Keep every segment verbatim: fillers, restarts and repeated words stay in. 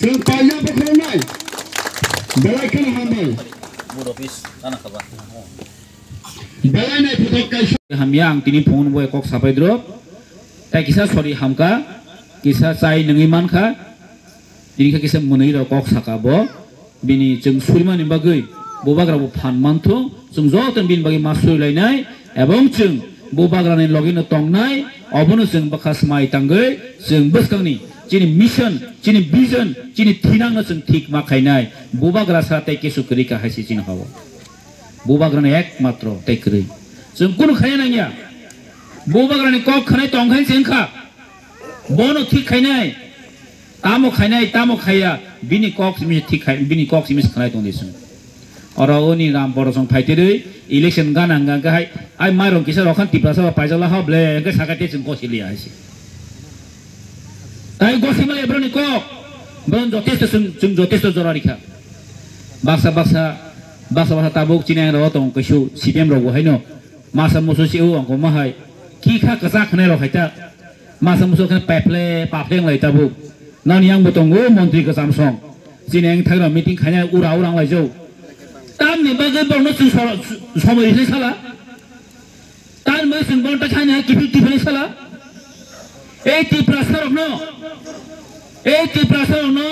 Chwng paina bokhoroknai. Belai kheno hambai. Board office tana khaba. Belai naithothok kaisa. Hamya ang tini phone bai kok sapai drop. Tai kisa sori hamka, kisa chai nungwi mankha. Tini khe kisa mwnwi rok kok saka bo. Bini chwng surimani bagwi bubagra bo phan manthu, chwng joto bini bagwi ma surilainai, ebong chwng bubagrani logino tongnai, obono chwng bwkha smai tangwi, chwng bwskangni chini mission, chini vision, chini thinangno chwng thik ma khainai, bubagra sa tei kesu kwrwi ka hai se chini hao. Bubagrani ekmatro tei kwrwi. Chwng kunu khaina nangya. Bubagrani kok khanai tongkhain se wngkha. Bono thik khainai. Tamo khainai, tamo khaiya, bini kok simi thik khai, bini kok simi khanai tong di chwng. Oro oni ram boro song phai twi election gana hwnka hwnkhe hai, ai mairong kisa rokhan Tiprasa ba paijak la ha ble, hwnkhe saka te chwng gosi liya hai se. Tai gosi male broni kok, bron jotesto chwng, chwng jotesto jora rikha. Baksa baksa, baksa baksa tabuk chini ang rok tong kaisu C P M rok bo haino. Masa musu si o ang koma hai. Ki kha kwchak khnai rok hai ta. Masa musu khe paple, paple wng lai tabuk. Nani yang bo tongo montri kwcham song. Chini ang thagra meeting khaina ura ura wng lai jau. Tamni bagwi borno chwng so-, somoi rikhlai sala. Tamni bagwi chwng borno ta khaina kiphil kiphil sala. Ei Tiprasa rokno, ei Tiprasa rokno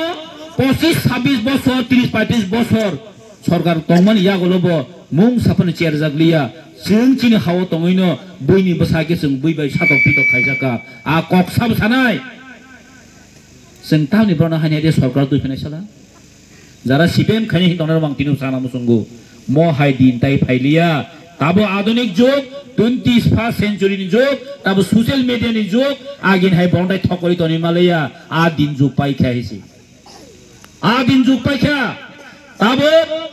pochis, sabis bosor, tris, paitris bosor sorkar tongmani yagulo bo mung saphano cherjak liya. Chwng chini hao tongwino buini bwsa khe chwng bui bai satok pitok khaijak kha. A kok sabo sanai. Chwng tamni borno haini hai de sorkar twi phinai sala. Jara C P M khaini hin tongnai rok ang tini sana muchungo. Mo hai din tai phailiya. Tabo adhunik jug, twenty-first century ni jug, tabo social media ni jug, agin hai borok tai thokori toni malaya. A din jug pai kha hisi. A din jug pai kha. Tabo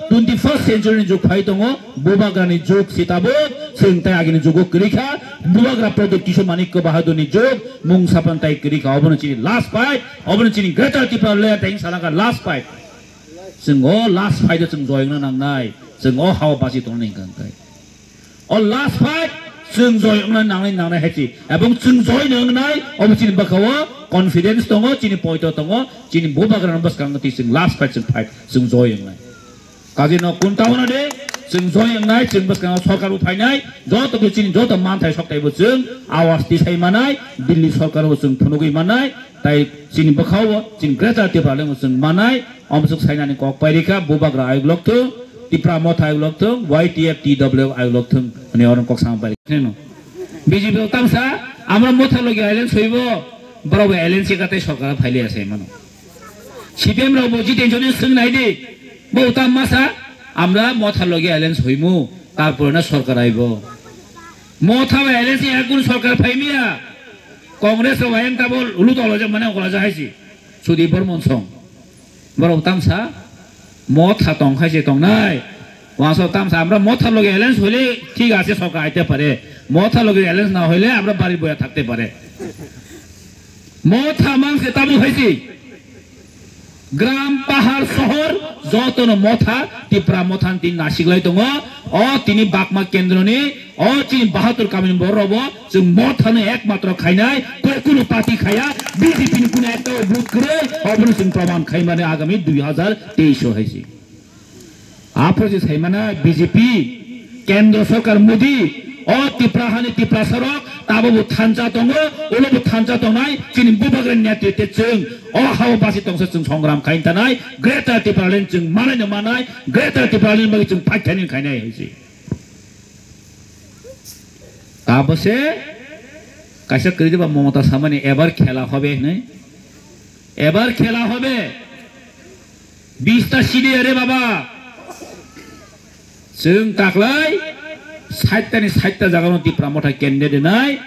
twenty-first century ni jug phai tongo, bubagra ni jug si tabo, chwng tai agini jugo kwrwi kha, bubagra Pradyot Kishore Manikya Bahadur ni jug, mung sapan tai kwrwi kha, obono chini last fight, obono chini Greater Tipraland tai salaka last fight. Chwng o last fight o chwng joyongna nangnai, chwng o hao basi tongna nangkha. O last fight chwng joy wngna nangnai, nangnai hai se. Ebong chwng joy no wngnai, obo chini bwkha o confidence tongo, chini poito tongo, chini bubagra no bwskango twi chwng last fight chwng fight chwng joy wngnai. Kaje no kun tauna de chwng joy wngnai, chwng bwskango sorkar bo phainai, joto bo chini joto manthai soktai bo chwng awas tisai manai, Delhi sorkar bo chwng phunugwi manai, tai chini bwkha o chini Greater Tipraland bo chwng manai. Omsuk sainani kok pairikha, bubagra ayuk lokthung, Tipra Motha ayuk lokthung, Y T F T W ayuk lokthung, hwnwi oro kok sama pairikha. B J P rok tamsa, amra Motha logi alliance hoibo, borok bo alliance khe tei sorkar phailiya sai mano. C P M rok bo jiten jone swng nai di, bo tam masa, amra Motha logi alliance hoimu, tarpore na sorkar aibo. Motha bai alliance ya kun sorkar phaimiya, Congress rok ayang tabo ulu tolo jak mane okla jak haisi. Sudip Barman song. Borok tamsa Motha tong khai se tongnai. Wansok tamsa amra Motha loge alliance hoile thik ase sorkar aite pare. Motha loge alliance na hoile amra bari boya thakte pare. Motha mang se tabu hai se. Gram, pahar, sohor jotono Motha, Tipra Motha ni tin nasik lai tongo. O tini bakma kendro ni O chini Bahadur kamini borok bo chwng Motha no ekmatro khainai, koi kunu party khaya, B J P ni kunu ekta vote kwrwi, obono chwng proman khaimani agami dui hazar teis o hai se. Aphuru se saimana B J P, Kendra Sarkar Modi, o Tipra hani Tiprasa rok tabo bo thansa tongo, ulo bo thansa tongnai, chini bubagra ni netritwe chwng o hao basi tongsa chwng songram khain tanai, Greater Tipraland chwng manai no manai, Greater Tipraland bagwi chwng fight khainai khainai hai se. Tabose kaisa kwrwi ba Momota samani ebar khela hobe hinwi. Ebar khela hobe. Bista sidi are baba. Chwng taklai sait ta ni sait ta jaga no Tipra Motha candidate nai.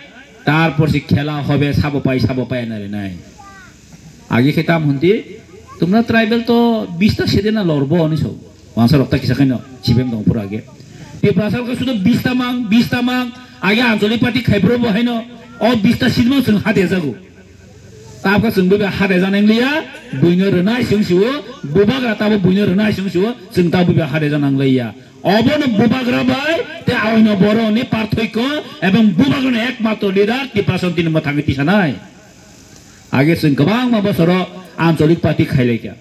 Tarpor se khela hobe sabo pai sabo pai na rinai. Agi khe tam hwnti, tumra tribal to bista sedena lorbo hwnwi sao. Wansa rok ta kisa khaino C P M dong phuru age. Tiprasa rok sudo bista mang, bista mang, age anchalik party khai phuru bo haino, o bista sidmang chwng hade jago. Tabka chwng buiba hade janang liya, buino rwnai chwng siwo, bubagra tabo buino rwnai chwng siwo, chwng ta buiba hade janang liya. Obono bubagra bai, te aoino boroni parthoikyo, ebong bubagrano ekmatro leader, Tiprasa tini mwthangwi tisanai. Age chwng kwbangma bosoro Ancholik party khailaikha,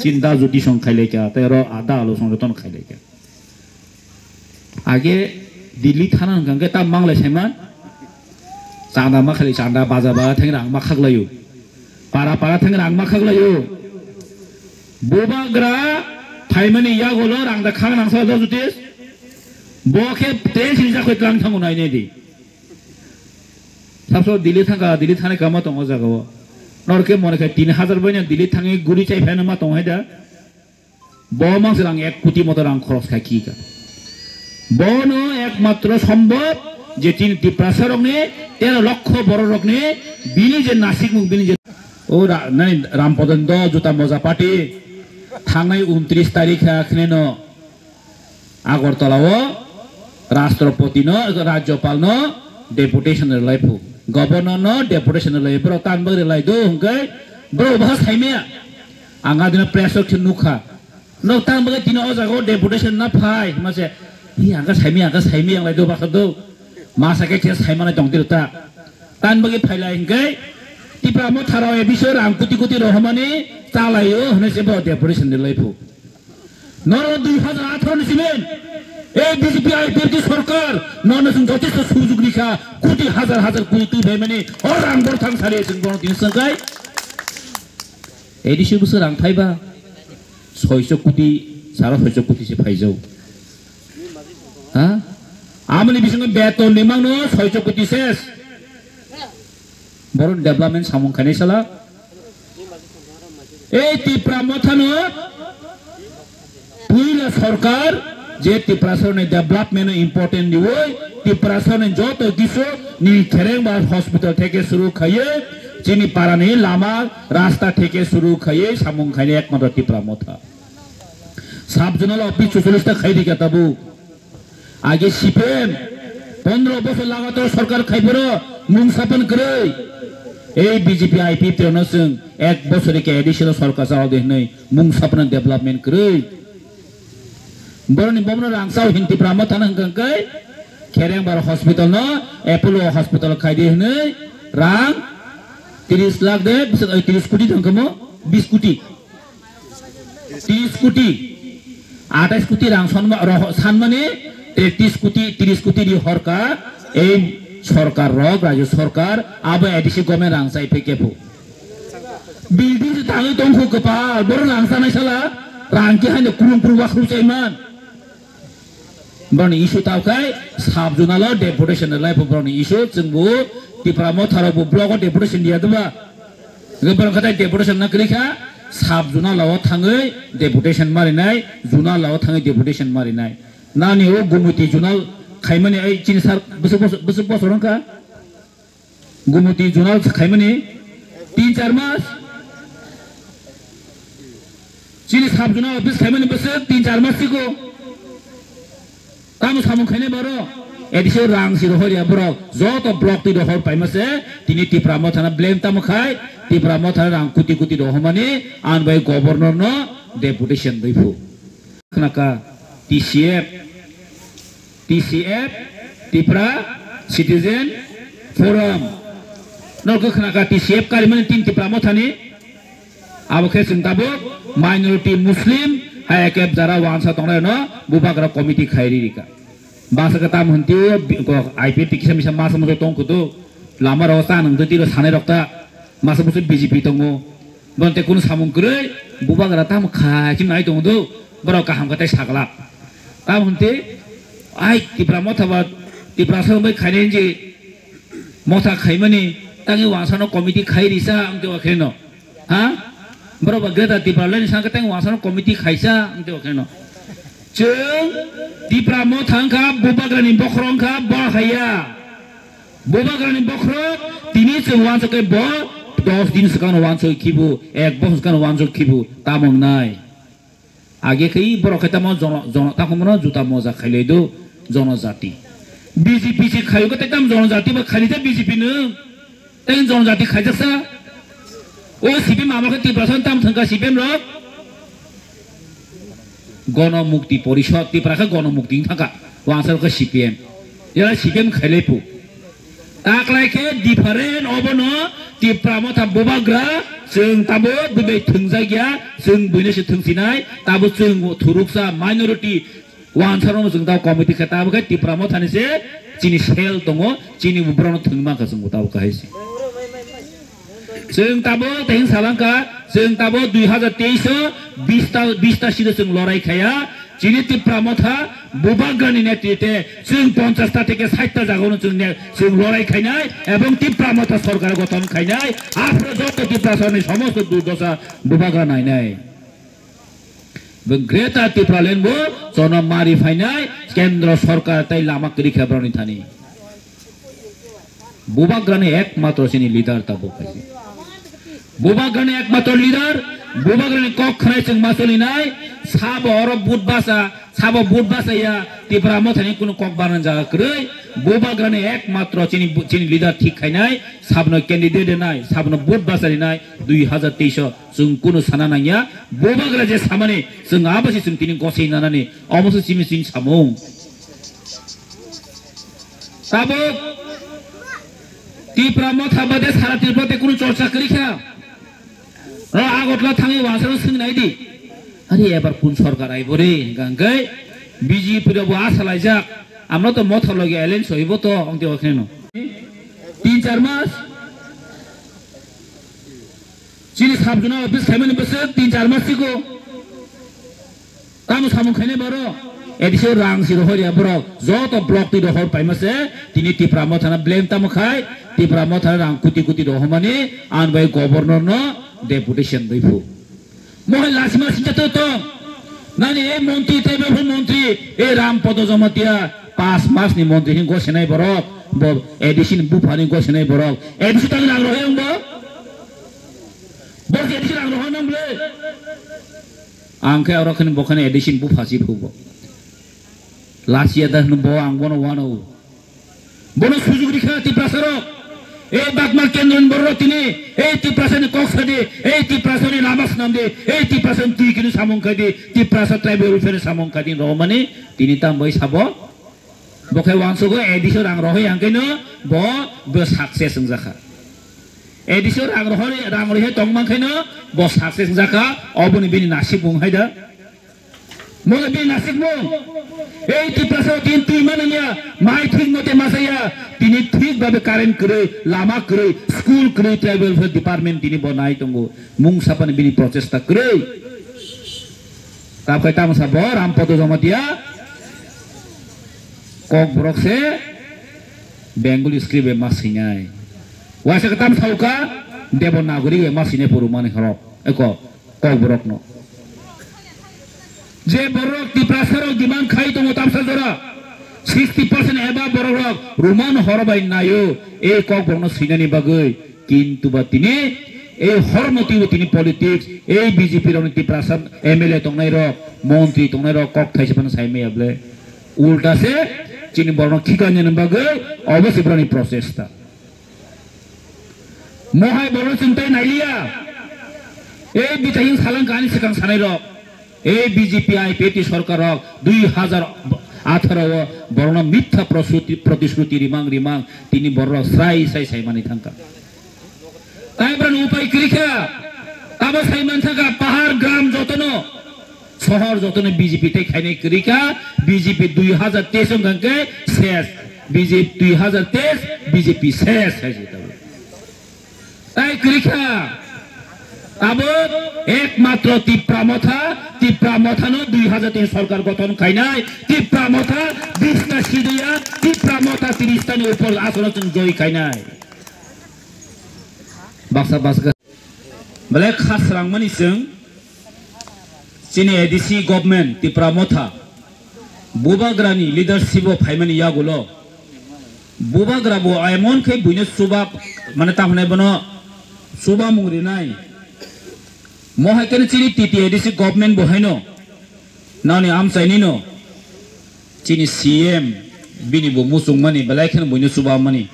Chinta Jyoti Song khailaikha, tei oro Ada Alu Song jotono khailaikha. Age Delhi thana hwnkha hwnkhe ta manglai saiman, chanda ma khailai, chanda baja baja thang rang ma khaklaio, para para thang rang ma khaklaio. Bubagra phaimani yagulo rang da khang nang sa do Jyotish, bo khe ten sini jakhoi tlang thango nai nai di. Sabso Delhi thangkha, Delhi thani kama tongo jagao. Norke mone khe tin hajar bai na Delhi thangi guri chai phai na ma tong hai da. Bo mang se rang ek koti moto rang khoros khai ki ka. Bono ekmatro sombhob je chini Tiprasa rokni tero lokho borok rokni bini je nasik mung bini je o ra-, nai Ram Podon do juta moja party thangnai untris tarikh ha khne no Agartala o Rashtrapati no, Rajyapal no deputation rwlai phu, Governor no deputation rwlai, borok tan bagwi rwlai do hwnkhe borok bwkha saimaya. Ang adino press o khe nukha, nok tan bagwi tini o jaga o deputation na phai hwnma se, hi ang khe saimaya, ang khe saimaya ang lai do bwkha do, masa khe khe saimanai tong tiro ta, tan bagwi phailai hwnkhe Tipra Motha rok A D C o rang koti koti rohormani chalaio hwnwi se bo deputation rwlai phu. Norok dui hajar atharo ni siben, ei B J P I P F T sorkar, nono chwng jotesto sujug rikha, koti hajar hajar koti twi phaimani, o rang borthang sari chwng bono tini swngkai. A D C bwswk rang phaiba, soicho koti, saro soicho koti se phaijao. Ha? Amoni bisingo beton ni mangno soicho koti ses. Borok development samung khainai sala. Ei Tipra Mothano puila sorkar je Tiprasani development no important riwi, Tiprasani joto kisu ni khereng ba hospital theke suru khaiwi, chini parani lama rasta theke suru khaiwi samung khainai ekmatro Tipra Motha. Sub zonal office chuchollis ta khai rikha tabuk. Age C P M pondro bosor lagatar sorkar khai phuru mung sapan kwrwi. Ei B J P I P F T no chwng ek bosori khe additional sorkar chalo de hwnwi mung sapna development kwrwi. Boroni bomno rang chao hin Tipra Mothano hwnkha hwnkhe Khereng bar hospital no Apollo hospital khai di hwnwi rang tris lakh de, bwswk, oi, tris koti tong kamo, bis koti. Tris koti, atais koti rang sanma-, roho-, sanmani, tei tris koti, tris koti ri horka, ei sorkar rok, rajyo sorkar, abo A D C government rang chai phi kephu. Building se tangwi tongkhu kwpal, boro rang chanai sala, rang khe haino kurung kurung wakhru chaiman. Boroni issue tao khai sub zonal o deputation rwlai phu boroni issue, chwng bo Tipra Motha rok bo block o deputation diya doba. Hwnkhe borok khatai deputation na kwrwi kha, sub zonal o thangwi deputation marinai, zonal o thangwi deputation marinai. Nani o Gumoti zonal khaimani ai chini sar bwswk bosor, bwswk bosor wngkha. Gumoti zonal khaimani tin char mas. Chini sub zonal office khaimani bwswk tin char mas siko. Tamo samung khainai boro. A D C o rang si rohor ya borok. Joto block twi rohor paima se tini Tipra Mothano blame tamo khai Tipra Mothano rang koti koti rohormani, ang bai governor no deputation rwi phu. Khnaka T C F, T C F, Tipra Citizen Forum. Norok khnaka T C F karimani tin Tipra Mothani. Abo khe chwng tabuk minority Muslim, hai ekep jara wansa tongnai no bubagra committee khai ri rika. Basa khe tam hwn twi o bi-, ko I P F T kisa misa masa musa tong kutu. Lama rok ta nang twi tiro sanai rok ta. Masa musa B J P tongo. Bonte kunu samung kwrwi, bubagra tamo khai khe nai tongo do, borok kaham khe tai saglak. Tamo hwnte, ai Tipra Motha ba, Tiprasa bai khainai je Motha khaimani, tangwi wansano committee khai risa, ang te wakheno. Ha? Borok ba Greater Tipraland ni sangkhe tang wansano committee khaisa, ang te wakheno. Chwng Tipra Motha wngkha, bubagrani bokhorok wngkha, ba haiya. Bubagrani bokhorok tini chwng wansok khe bo dos din swkang wansok khibu, ek bosor swkang wansok khibu, tamo wngnai. Age khe borok khe tamo jono, jono, tamo mano juta moja khailai do, jonojati. B J P se khayo khe tamo jonojati ba khailai ta B J P no. Tei jonojati khaijaksa. O C P M amo khe Tiprasa tamo thangkha C P M rok. Gono Mukti Porishod, Tipra khe Gono Mukti wng thangkha, wansaro khe C P M. Yara C P M khailai phu. Taklai khe different obono Tipra Motha bubagra chwng tabo bubai thwngjak ya, chwng buino se thwngsinai, tabo chwng thuruksa minority wansarokno chwng tabo committee khe tabo khe Tipra Mothani se chini cell tongo, chini borokno thwngwi mankha chwng tabo kahai se. Chwng tabo tehing salangkha, chwng tabo dui hazar teis o bista, bista sida chwng lorai khaya. Chini Tipra Motha bubagrani netrite chwng ponchas ta theke sait ta jagao chwng ne, chwng lorai khainai ebong Tipra Motha sorkar gothon khainai. Aphro joto Tiprasani somosto durdosa bubagra nainai. Bo Greater Tipraland bo chono mari phainai kendro sorkar tei lama kwrwi khe borokni thani. Bubagrani ekmatro chini leader tabuk hai se. Bubagrani ekmatro leader, bubagrani kok khnai chwng ma cholinai, sabo oro but basa, sabo but basa ya, Tipra Mothani kunu kok barna jaga kwrwi, bubagrani ekmatro chini, chini leader thik khainai, sabno candidate nai, sabno but basa rinai, dui hazar teis o chwng kunu sana nangya, bubagra je samani chwng abo se chwng tini gosei nanani, omo se chini chini samung. Tabuk Tipra Motha bade sara Tripura te kunu chorcha kwrwi kha. O Agartala thangwi wansaro swng nai di. Ari ebar kun sorkar aibo re hingka hingkai B J P rok bo asa laijak. Amra to Motha logi alliance hoibo to ongte okheno. Tin char mas chini sub zonal office khaimani bwswk tin char mas siko. Tamo samung khainai borok, A D C o rang si rohor ya borok, joto block twi rohor paima se, tini Tipra Mothana blame tamo khai, Tipra Mothana rang kuti kuti rohormani, ang bai governor no deputation doi phu. Mohai lachima singcha to tong, nani e montri tei bephu montri, e Ram Podo Jamatia, pas mas ni montri hin gosenai borok, bo A D C ni bupha ni gosenai borok, A D C tang rang rohor ang bo, bo A D C rang rohor nang ble. Ang khe oro kheno bo kheno addition buphasi phubo. Lachia da hwno bo ang bono wano. Bono sujuk rikha Tiprasa rok. E bakma kendro ni borok tini, e Tiprasa ni kok sadi, e Tiprasa ni lama swnam di, e Tiprasa ni twi kini samung khai di, Tiprasa tribal welfare ni samung khai di, romani tini tam bai sabo. Bo khe uansukgo A D C o rang rohoi hangkhe no bo, bo success wngjakha. A D C o rang rohoi, rang rohoi tong man khe no bo success wngjakha, oboni bini nasib mung hai da. Mo bini nasib mung. Ei Tiprasa o tin twi mano ya, mai thik mote masa ya, tini thik babe current kwrwi, lama kwrwi, school kwrwi, tribal welfare department tini bo nai tongo. Mung sapani bini prochesta kwrwi. Tabkhai tamo sabo Ram Podo Jamatia kok borok se Bengali script bai ma swinai. Waisa kwtam sauka Devanagari bai ma swinai puru mani horok. Eko kok borok no. Je borok Tiprasa rok demand khai tongo tamsa jora sixty percent eba borok rok Roman horo bai nayo e kok borok no swinani bagwi. Kintu ba tini ei horno twibo tini politics, ei B J P rokni Tiprasa M L A tongnai rok, montri tongnai rok kok thaisa phano sai maya ble. Ulta se chini borokno khikanani bagwi obo se borokni prochesta. Mohai borok chwng tai nailiya. Ei bithai wng salang kani swkang sanai rok. Ei B J P I P F T sorkar rok dui hazar atharo o borokno mitha prosuti-, protisruti rimang rimang tini borok srai sai sai mani thangkha. Tai borokni upai kwrwi kha, tamo sai man thangkha pahar gram jotono, sohor jotono B J P tei khainai kwrwi kha, B J P dui hazar teis wngkha hwnkhe ses, B J P dui hazar teis B J P ses hai se tabuk. Tai kwrwi kha. Tabuk ekmatro Tipra Motha, Tipra Mothano dui hazar teis sorkar gothon khainai, Tipra Motha bista sidiya, Tipra Motha tiris tani upor asono chwng joi khainai. Baksa baksa. Belai khasrangmani chwng chini A D C government Tipra Motha bubagrani leadership o phaimani yagulo bubagra bo emon khe buino chuba mane tamo hinai bono chubamung rinai. Mo hai kheno chini T T A D C government bo haino nani amchaini no chini C M bini bo muchungmani belai kheno buino chubamani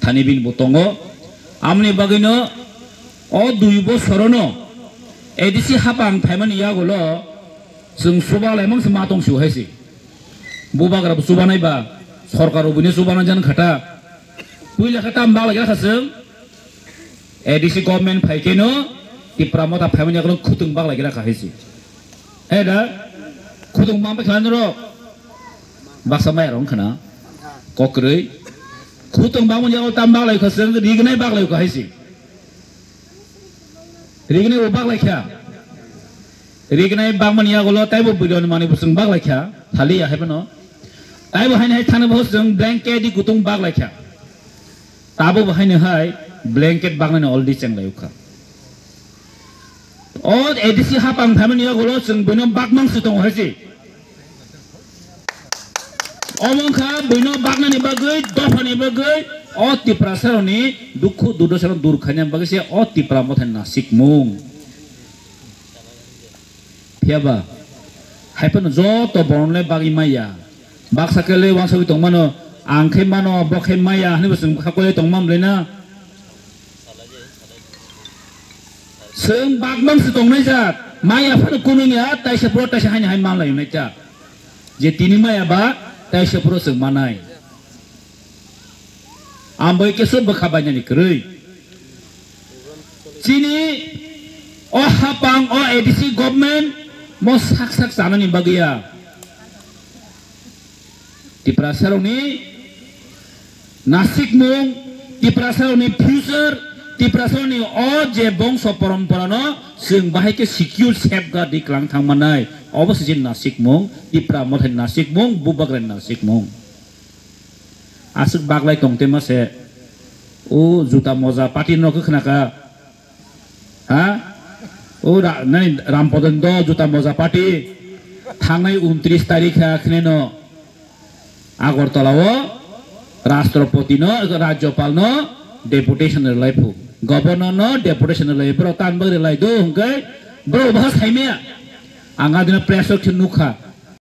thani bini bo tongo. Amoni bagwino o dui bosorono A D C hapang phaimani yagulo chwng chuba laimang se ma tong sio hai se. Bubagra bo chubanai ba, sorkar bo buino chubana jan khata. Puila khe tam baglai kha chwng. A D C government phai khe no Tipra Motha phaimani yagulo khutwng baglai kha hai se. He da? Khutwng mang bai kha norok. Baksa maya rong khana. Kokrwi. Khutwng bangmani yagulo tam baglai kha chwng, rignai baglai kha hai se. Rignai bo baglai kha. Rignai bangmani yagulo taibo bwrwini manwi bo chwng baglai kha. Thali ya hai phano. Taibo haino hai thani bo chwng blanket di kutung baglai kha. Tabo bo haino hai blanket bagnani already chenglai kha. O A D C hapang phaimani yagulo chwng boino bakmang se tongo hai se. Omo wngkha buino baknani bagwi, dophani bagwi, o Tiprasarokni dukhu durdosano dur khaina bagwi se o Tipra Mothani nasikmung. Phiyaba, hai phano joto borokno le bagwi maya. Baksa khe le uansugwi tongmano, ang khe mano, bo khe maya hwnwi bo chwng kha kole tongma mlai na. Chwng bakmang se tongnai jak, maya phano kunui ya, taisa phuru taisa haino hai manlai wnai ta. Je tini maya ba, taisa phuru chwng manai. Ang bai keso bwkha bainani kwrwi. Chini o hapang, o A D C government mo sak sak chanani bagwi ya. Tiprasarokni nasikmung, Tiprasarokni future, Tiprasarokni o je bongso poromporano chwng bahai khe secure safeguard di kwlang thang mannai. Obo se je nasikmung, Tipra Mothani nasikmung, Bubagrani nasikmung. Aswk baglai tongtema se. O juta moja party no khe khna kha. Ha? O ra-, nai Rampodon do juta moja party. Thangnai untris tarikh ha khne no Agartala o Rashtrapati no, Rajyapal no deputation rwlai phu. Governor no deputation rwlai, borok tan bagwi rwlai do hwnkhe borok bwsa saimaya. Ang adino press o khe nukha.